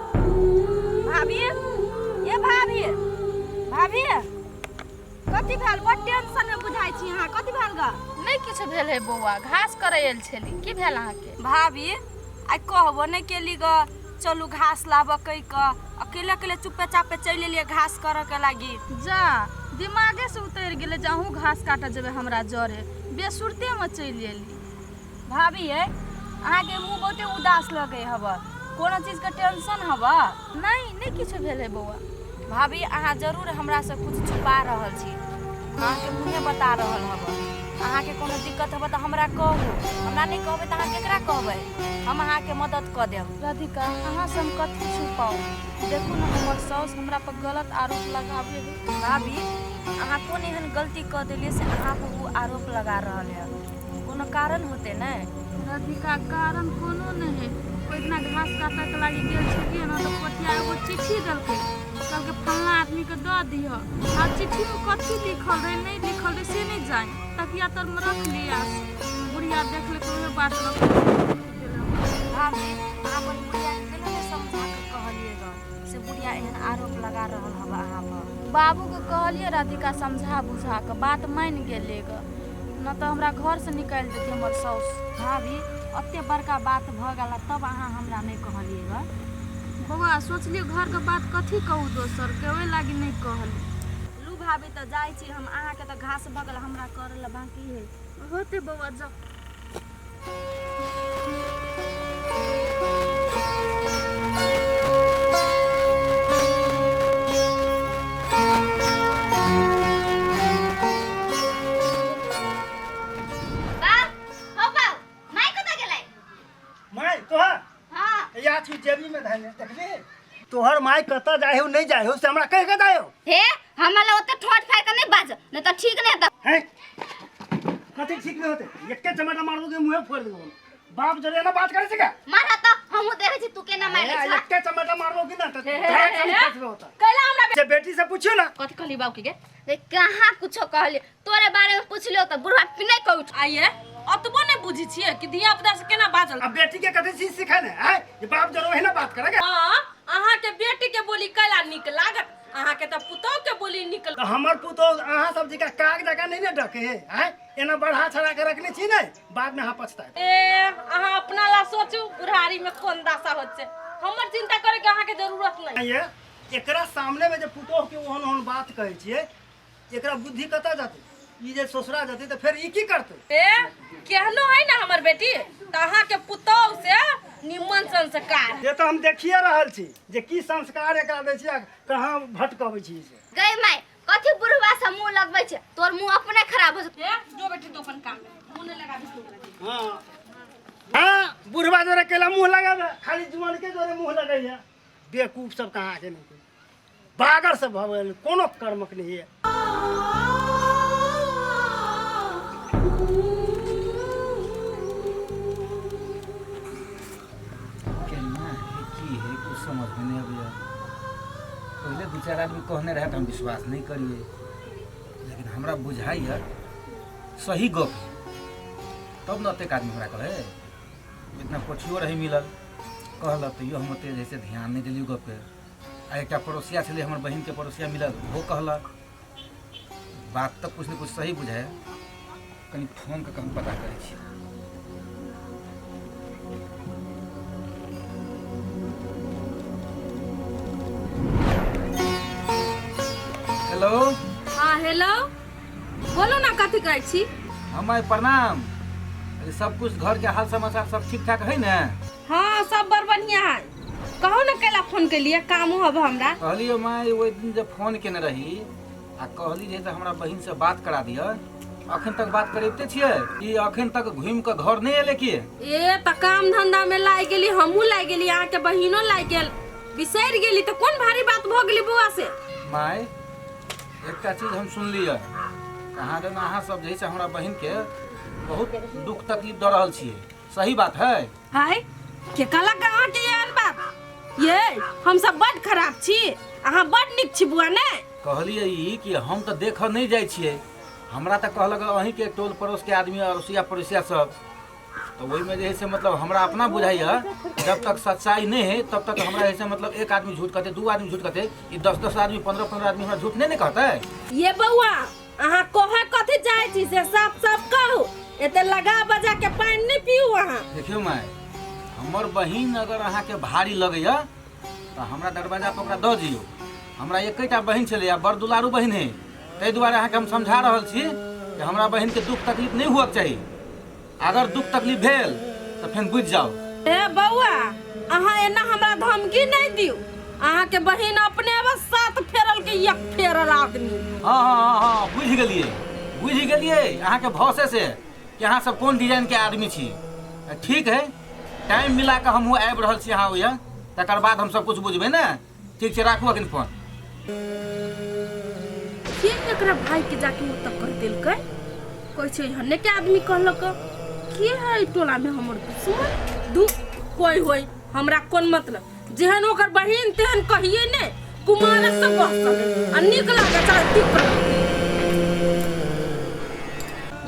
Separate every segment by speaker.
Speaker 1: भाभी ये भाभी भाभी कथी भेल बड़ टेंशन में बुझाइ छी अहाँ कथी भेल ग
Speaker 2: नहि किछु भेल है बौआ घास करे आयल छली की भेल अहाँके
Speaker 1: भाभी आइ कहबो नहि केली ग चलू घास लाबऽ कहि कऽ अकेले अकेले चुपे चापे चलि एलियै घास करऽ के लागी
Speaker 2: जा दिमागे से उतरि गेलै जे अहूँ घास काटऽ जेबै हमरा जरे बेसुरतेमे चलि एली
Speaker 1: भाभी ये अहाँके मुँह बहुते उदास लगै हब कोनो चीजके टेंशन हब
Speaker 2: नहि नहि किछु भेल है बौआ
Speaker 1: भाभी अहाँ जरूर हमरासँ किछु छुपा रहल छी अहाँके मुँहे बता रहल हब अहाँके कोनो दिक्कत हब तऽ हमरा कहू हमरा नहि कहबै तऽ अहाँ केकरा कहबै हम अहाँके मदद कऽ देब
Speaker 2: राधिका अहाँसँ हम कथी छुपाउ देखू ने हमर साउस हमरा पर गलत आरोप लगाबै है
Speaker 1: भाभी अहाँ कोन एहन गलती कऽ देलियै से अहाँ पर ओ आरोप लगा रहल है कोनो कारण होतै ने
Speaker 2: राधिका कारण कोनो नहि है ओहि दिना घास काटऽ के लागी गेल छलियै ने तऽ पोठिया एगो चिट्ठी देलकै कहलकै फल्लाँ आदमीके दऽ दिहऽ आ चिट्ठीमे कथी लिखल रहै नहि लिखल रहै से नहि जानि तकिया तरमे रखली आ बुढ़िया देखलकै उएह बात लऽ कऽ
Speaker 1: भाभी अहाँ अपन बुढ़ियाके केना नहि समझा कऽ कहलियै गऽ से बुढ़िया एहन आरोप लगा रहल हवा अहाँ पर
Speaker 2: बाबूके कहलियै राधिका समझा बुझा कऽ बात मानि गेलै गऽ न तऽ हमरा घरसँ निकालि देती हमर साउस
Speaker 1: भाभी ओते बड़का बात भऽ गेल आ तब अहाँ हमरा नहि कहलियै गऽ
Speaker 2: बौआ सोचलियै घरके बात कथी कहू दोसरके ओहि लागी नहि कहली
Speaker 1: लू भाभी तऽ जाइ छी हम अहाँके तऽ घास भऽ गेल हमरा करै लए बाँकी है
Speaker 2: होते बौआ जाउ
Speaker 3: बाप हो बाप माय कतऽ गेलै
Speaker 4: माय तोहर
Speaker 3: हाँ
Speaker 4: या छी जेबी में धैले देखबी तोहर माय कतऽ जाइ हो नहीं जाइ हो से हमरा कहि के जाइ हो
Speaker 3: हे हमरा लग ओते ठोठ फाड़ के नहीं बाज नहीं तो ठीक नहीं हेतौ
Speaker 4: हैं कथी ठीक नहीं होते एके चमेटा मारबो के मुंहे फोड़ देबो बाप जरे ना बात करे छै का
Speaker 3: मार त हमहु देखै छी तू केना मारै
Speaker 4: ए,
Speaker 3: छ
Speaker 4: एके चमेटा मारबो कि ना त धड़ाक से खसबो होता
Speaker 1: कैला हमरा
Speaker 4: जे बेटी से पूछियो ना
Speaker 1: कथी कहली बाबू के गे
Speaker 3: रे कहाँ कुछो कहली तोरे बारे में पूछलियो त बुढ़वा नहीं कहू
Speaker 1: आइए अतबो नहीं बुझी छियै कि धिया पुता से केना बाजल
Speaker 4: अब बेटी के कथी चीज सिखा ने हैं जे बाप जरे वही ना बात करेगा
Speaker 1: हाँ अहाँ के बेटी के बोली कैला नीक लागत अहाँ के तऽ पुतोह के बोली नीक
Speaker 4: तऽ हमर पुतोह अहाँ सब जकाँ काग जकाँ नहि ने डके है आँय एना बढ़ा छड़ा के रखने छी ने बाद में अहाँ पछताएब
Speaker 1: ए अहाँ अपना ला सोचू बुढ़ारी में कोन दशा होत छै हमर चिंता करे के अहाँ के जरूरत नहीं
Speaker 4: ये एकरा सामने में जे पुतोह के ओहन ओहन बात कहै छियै एकरा बुद्धि कतऽ जेतै ई जे ससुरा जेतै तऽ फेर ई की करतै
Speaker 1: ए केहनो है ना हमर बेटी तऽ अहाँ के पुतोह से निमन संस्कार
Speaker 4: से तऽ हम देखिए रहल छी जे की संस्कार एकरा दै छी आ कहाँ भटकबै छी से
Speaker 3: गई माय कथी बुढ़वा से मुंह लगबै छै तोर मुंह अपने खराब हो जेतौ
Speaker 1: ए जो बेटी तो अपन काम में मुंह नहीं लगाबी तू
Speaker 4: हाँ हाँ बुढ़वा जोरे केला मुँह लगाबे खाली जुआन के जोरे मुँह लगैया बेवकूफ सब कहाँ के नहीं बागर सब भऽ गेल कोनो कर्मक नहीं है
Speaker 5: केना है की है कुछ समझ में नहीं अबैया पहले दू चारि आदमी कहने रहे तऽ हम विश्वास नहीं करिए लेकिन हमरा बुझाइ है सही गप है तब ने ओतेक आदमी हमरा कहै इतना पछियो रही मिलल कहलक तैयो हम ओतेक जैसे ध्यान नहि देलियै गपके आ एकटा पड़ोसिया छलै हमर बहिनके पड़ोसिया मिलल ओहो कहलक बात तऽ कुछ ने कुछ सही बुझाय कनि फोन कऽ के हम पता करै छी हेलो
Speaker 1: हाँ हेलो बोलू ना कथी कहै छी
Speaker 5: हम प्रणाम अरे सब कुछ घर के हाल समाचार सब ठीक ठाक है ने
Speaker 1: हाँ सब बड़ बढ़िया है कहू ना कैला फोन केलिए काम हब हमरा
Speaker 5: कहलियै माय ओहि दिन जब फोन केने रही आ कहली जे तऽ हमरा बहिन से बात करा दिअ अखन तक बात करिते छियै ई अखन तक घुमि कऽ घर नहि एलै की
Speaker 1: ए तऽ काम धंधा में लागि गेली हमहूँ लागि गेली अहाँके बहिनो लागि गेल बिसरि गेली तऽ कोन भारी बात भऽ गेली बौआ से
Speaker 5: माय एकटा चीज हम सुनलियै कहाँ दन अहाँ सब जे है से हमरा बहिन के बहुत दुख तकलीफ दऽ रहल छियै सही बात है
Speaker 1: हाय
Speaker 6: के कहलक अहाँके एहन बात? ये हम सब बड खराब छी, अहाँ बड नीक छी बुआ ने।
Speaker 5: कहलियै ई कि हम तऽ देखऽ नहि जाइ छियै, हमरा तऽ कहलक अहीँके टोल पड़ोसके आदमी अड़ोसिया पड़ोसिया सब, तऽ ओहिमे जे है से मतलब हमरा अपना बुझाइए जब तक सच्चाई नहि है तब तक हमरा जे है से मतलब एक आदमी झूठ कहतै, दू आदमी झूठ कहतै, ई 10-10 आदमी 15-15 आदमी हमरा झूठ नहि ने कहतै।
Speaker 6: ये बौआ अहाँ कहै कथी चाहै छी से साफ साफ कहू, एते लगा बजा के पानि नहि पीऊ अहाँ।
Speaker 5: देखियौ माय, हमर बहिन अगर अहाँके भारी लगैए तऽ हमरा दरवाजा पर ओकरा दऽ दियौ। हमरा एकेटा बहिन छलै आ बड़ दुलारू बहिन है, ताहि दुआरे अहाँके हम समझा रहल छी जे हमरा बहिनके दुख तकलीफ नहि हुअके चाही। अगर दुख तकलीफ भेल तऽ फेर बुझि जाउ।
Speaker 6: ए बौआ अहाँ एना हमरा धमकी नहि दियौ, अहाँके बहिन अपने बस सात फेरल के एक फेरल आदमी।
Speaker 5: हाँ हाँ हाँ हाँ बुझि गेलियै, बुझि गेलियै अहाँके भौसे से कि अहाँ सब कोन डिजाइनके आदमी छी। ठीक है, टाइम मिला कऽ हमहूँ आबि रहल छी अहाँ ओहिया, तकर बाद हम सब कुछ बुझबै ने। ठीक छै, राखू अखन फोन।
Speaker 6: के एकरा भाई के जाके ओतऽ कह देलकै? कहै छै हने के आदमी कहलक के है ई टोला में हमर दुश्मन? दू कोई होई हमरा कोन मतलब, जेहन ओकर बहिन तेहन कहिए ने, कुमार सब बहसल आ नीक लागे चाहे तिक लागे।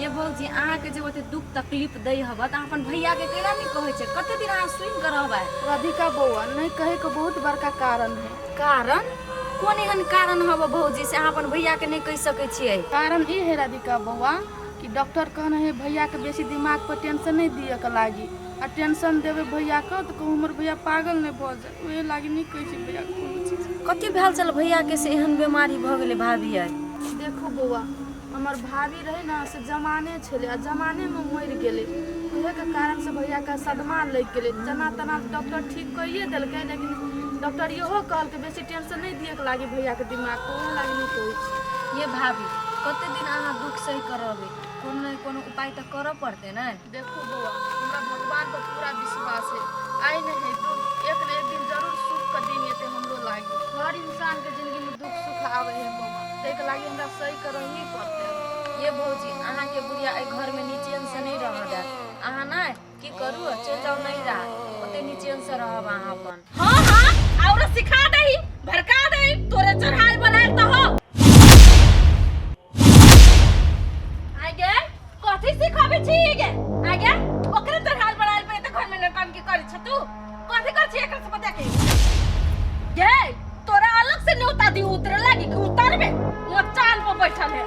Speaker 1: ये भौजी अहाँके जे ओते दुख तकलीफ दै हब तऽ अहाँ अपन भैयाके केना नहि कहै छै? कते दिन अहाँ सुनि कऽ रहबै?
Speaker 2: राधिका बौआ नहीं कहे के बहुत बड़का कारण है।
Speaker 1: कारण? कोन एहन कारण हब भौजी से अहाँ अपन भैयाके नहि कहि सकै छियै?
Speaker 2: कारण ई है राधिका बौआ कि डॉक्टर कहने है भैया के बेसी दिमाग पर टेंशन नहीं दिए के लागी, आ टेंशन देवे भैया के तो कहूँ हमर भैया पागल नहीं भऽ जाए, ओहे लागी नहीं कहै छी भैया के कोनो चीज।
Speaker 1: कथी भेल छल भैया के से एहन बीमारी भऽ गेलै भाभी आइ?
Speaker 2: देखू बौआ हमर भाभी रहे ना से जमाने छलै आ जमानेमे मरि गेलै, उहेके कारणसँ भैयाके सदमा लागि गेलै। जेना तेना डॉक्टर ठीक कइए देलकै, लेकिन डॉक्टर इहो कहलकै बेसी टेंशन नहि दिएके लागी भैयाके दिमागके, ओहे लागी नहि कहै छी।
Speaker 1: ये भाभी कते दिन अहाँ दुख सही कऽ रहबै? कोनो ने कोनो उपाय तऽ करऽ पड़तै ने।
Speaker 2: देखू बौआ हमरा भगवान पर पूरा विश्वास है, आइ नहि है तो एक ने एक दिन जरूर सुख के दिन एतै हमरो लागी। हर इंसान के जिंदगी में दुख सुख आवे है बौआ, ताहिके लागी हमरा सही करऽ ही पड़तै।
Speaker 1: ये भौजी अहाँके बुढ़िया एहि घरमे निचेनसँ नहि रहऽ देत, अहाँ ने की करू चलि जाउ नैहरा, ओते निचेनसँ रहब अहाँ अपन।
Speaker 6: हाँ हाँ और सिखा दही भड़का दही तोरे चढ़ाल बनाल तो हो। आगे कथी सिखाबै छी गे? आगे ओकरे चढ़ाल बनाल पे त घर में न काम के करै छ तू, कथी कर छी एकर से बता के? गे तोरा अलग से न्योता दी उतरे लागी कि उतरबे मचान पर बैठल है।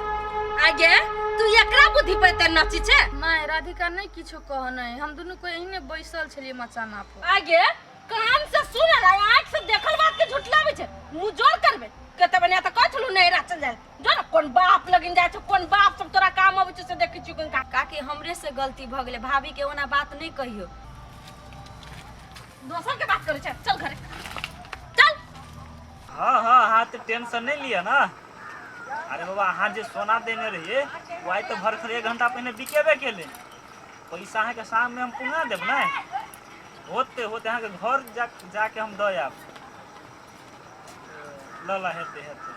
Speaker 6: आगे तू एकरा बुद्धि पे ते नची छे?
Speaker 2: नहीं राधिका नहीं किछो कहने, हम दुनू कोई एहने बैसल छलियै मचाना पर।
Speaker 6: आगे कान से सुनल आ आँख से देखल बात के झुठलाबै छै, मुँह जोर करबे कते बढ़िया तऽ कहै छलू नैहरा चल जाए, जो ने कोन बाप लगिन जाइ छौ, कोन बाप सब तोरा काम अबै छौ से देखै छियौ कनिका।
Speaker 1: काकी हमरे से गलती भऽ गेलै, भाभी के ओना बात नहि कहियौ।
Speaker 6: दोसर के बात करै छै, चल घरे चल।
Speaker 7: हाँ हाँ अहाँ तऽ टेंशन नहि लिअ ने। अरे बाबा अहाँ जे सोना देने रहियै ओ आइ तऽ भरखर 1 घंटा पहिने बिकेबे केलै, पैसा अहाँके शाममे हम पुंगा देब ने, होते होते अहाँके घर जा जाके हम दऽ आयब। ल ल हेतै हेतै।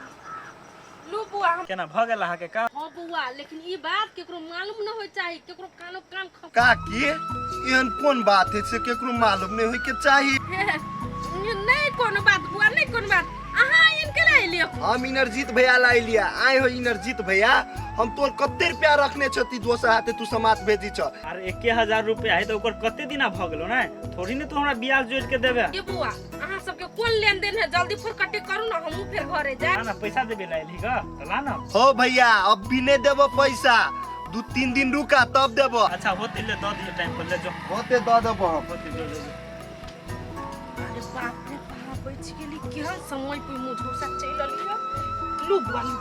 Speaker 6: लू बुआ हम
Speaker 7: केना भऽ गेल अहाँके काम?
Speaker 6: हाँ बुआ, लेकिन ई बात केकरो मालूम न होय चाही, केकरो कानो कान खस।
Speaker 8: काकी एहन कोन बात है से केकरो मालूम नहीं होय के चाही?
Speaker 6: नहीं कोनो बात बुआ, नहीं कोनो बात। अहाँ इनके ला एलियो?
Speaker 8: हम इनरजीत भैया ला एलिया। आए हो इनरजीत भैया, हम तोर कते रुपया रखने छती दोसर हाथे तू समाज भेजी छ।
Speaker 7: अरे 1000 रुपया है तो ओकर कते दिना भऽ गेलो ने, थोड़ी ने तू हमरा ब्याज जोड़ के देबे।
Speaker 6: ये बुआ अहाँ सबके कोन लेन देन है, जल्दी फुरकट्टी करू ना, हमहूँ फिर घरे जाए।
Speaker 7: ना पैसा देबे ला एलही ग, त ला ना।
Speaker 8: हो भैया अब भी नहीं देबो पैसा, 2-3 दिन रुका तब देबो।
Speaker 7: अच्छा होते ले दऽ दिहे टाइम पर, ले जो।
Speaker 8: होते दऽ देबो हम।
Speaker 7: होते जो, जो, जो।
Speaker 6: अरे बाप रे बाप, बचि गेली, केहन समय पे मुँह झौसा चलि एलियै। लू बुआ लू,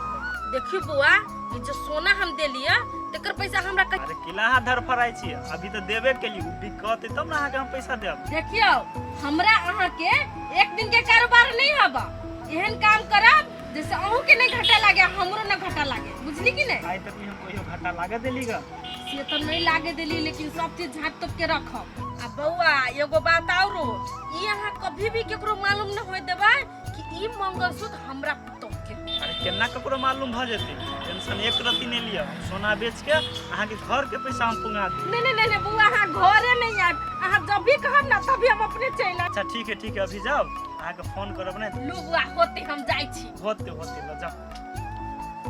Speaker 6: देखियौ बुआ ई जे सोना हम देलियै तेकर पैसा हमरा
Speaker 7: अरे किला अहाँ धरफड़ाइ छी, अभी तऽ देबे केली, उ बिकतै तब ने अहाँके हम पैसा देब।
Speaker 6: देखियौ हमरा अहाँके एक दिन के कारोबार नहीं हबा, एहन काम करब जैसे अहूँ के नहीं घाटा लागे हमरो न घाटा लागे, बुझली कि नहीं?
Speaker 7: आइ तक हम कहियो घाटा लागे देली ग?
Speaker 6: से तो नहीं लागे देली, लेकिन सब चीज झाँप तोप के रखब। आ बौआ एगो बात औरो, ई अहाँ कभी भी केकरो मालूम न होय देबै कि ई मंगलसूत्र हमरा पुतोह के।
Speaker 7: अरे केना ककरो मालूम भऽ जेतै, टेंशन एक रत्ती नहि लिअ, हम सोना बेच के अहाँके घर के पैसा हम पुंगा देब।
Speaker 6: नहीं नहीं नहीं बौआ अहाँ घरे नहीं आयब, अहाँ जब भी कहब ना तभी हम अपने चलि आयब।
Speaker 7: अच्छा ठीक है, ठीक है, अभी जाओ, अहाँके फोन करब ने।
Speaker 6: लुगुआ होते हम जाइ छी।
Speaker 7: होते होते, ल जाओ।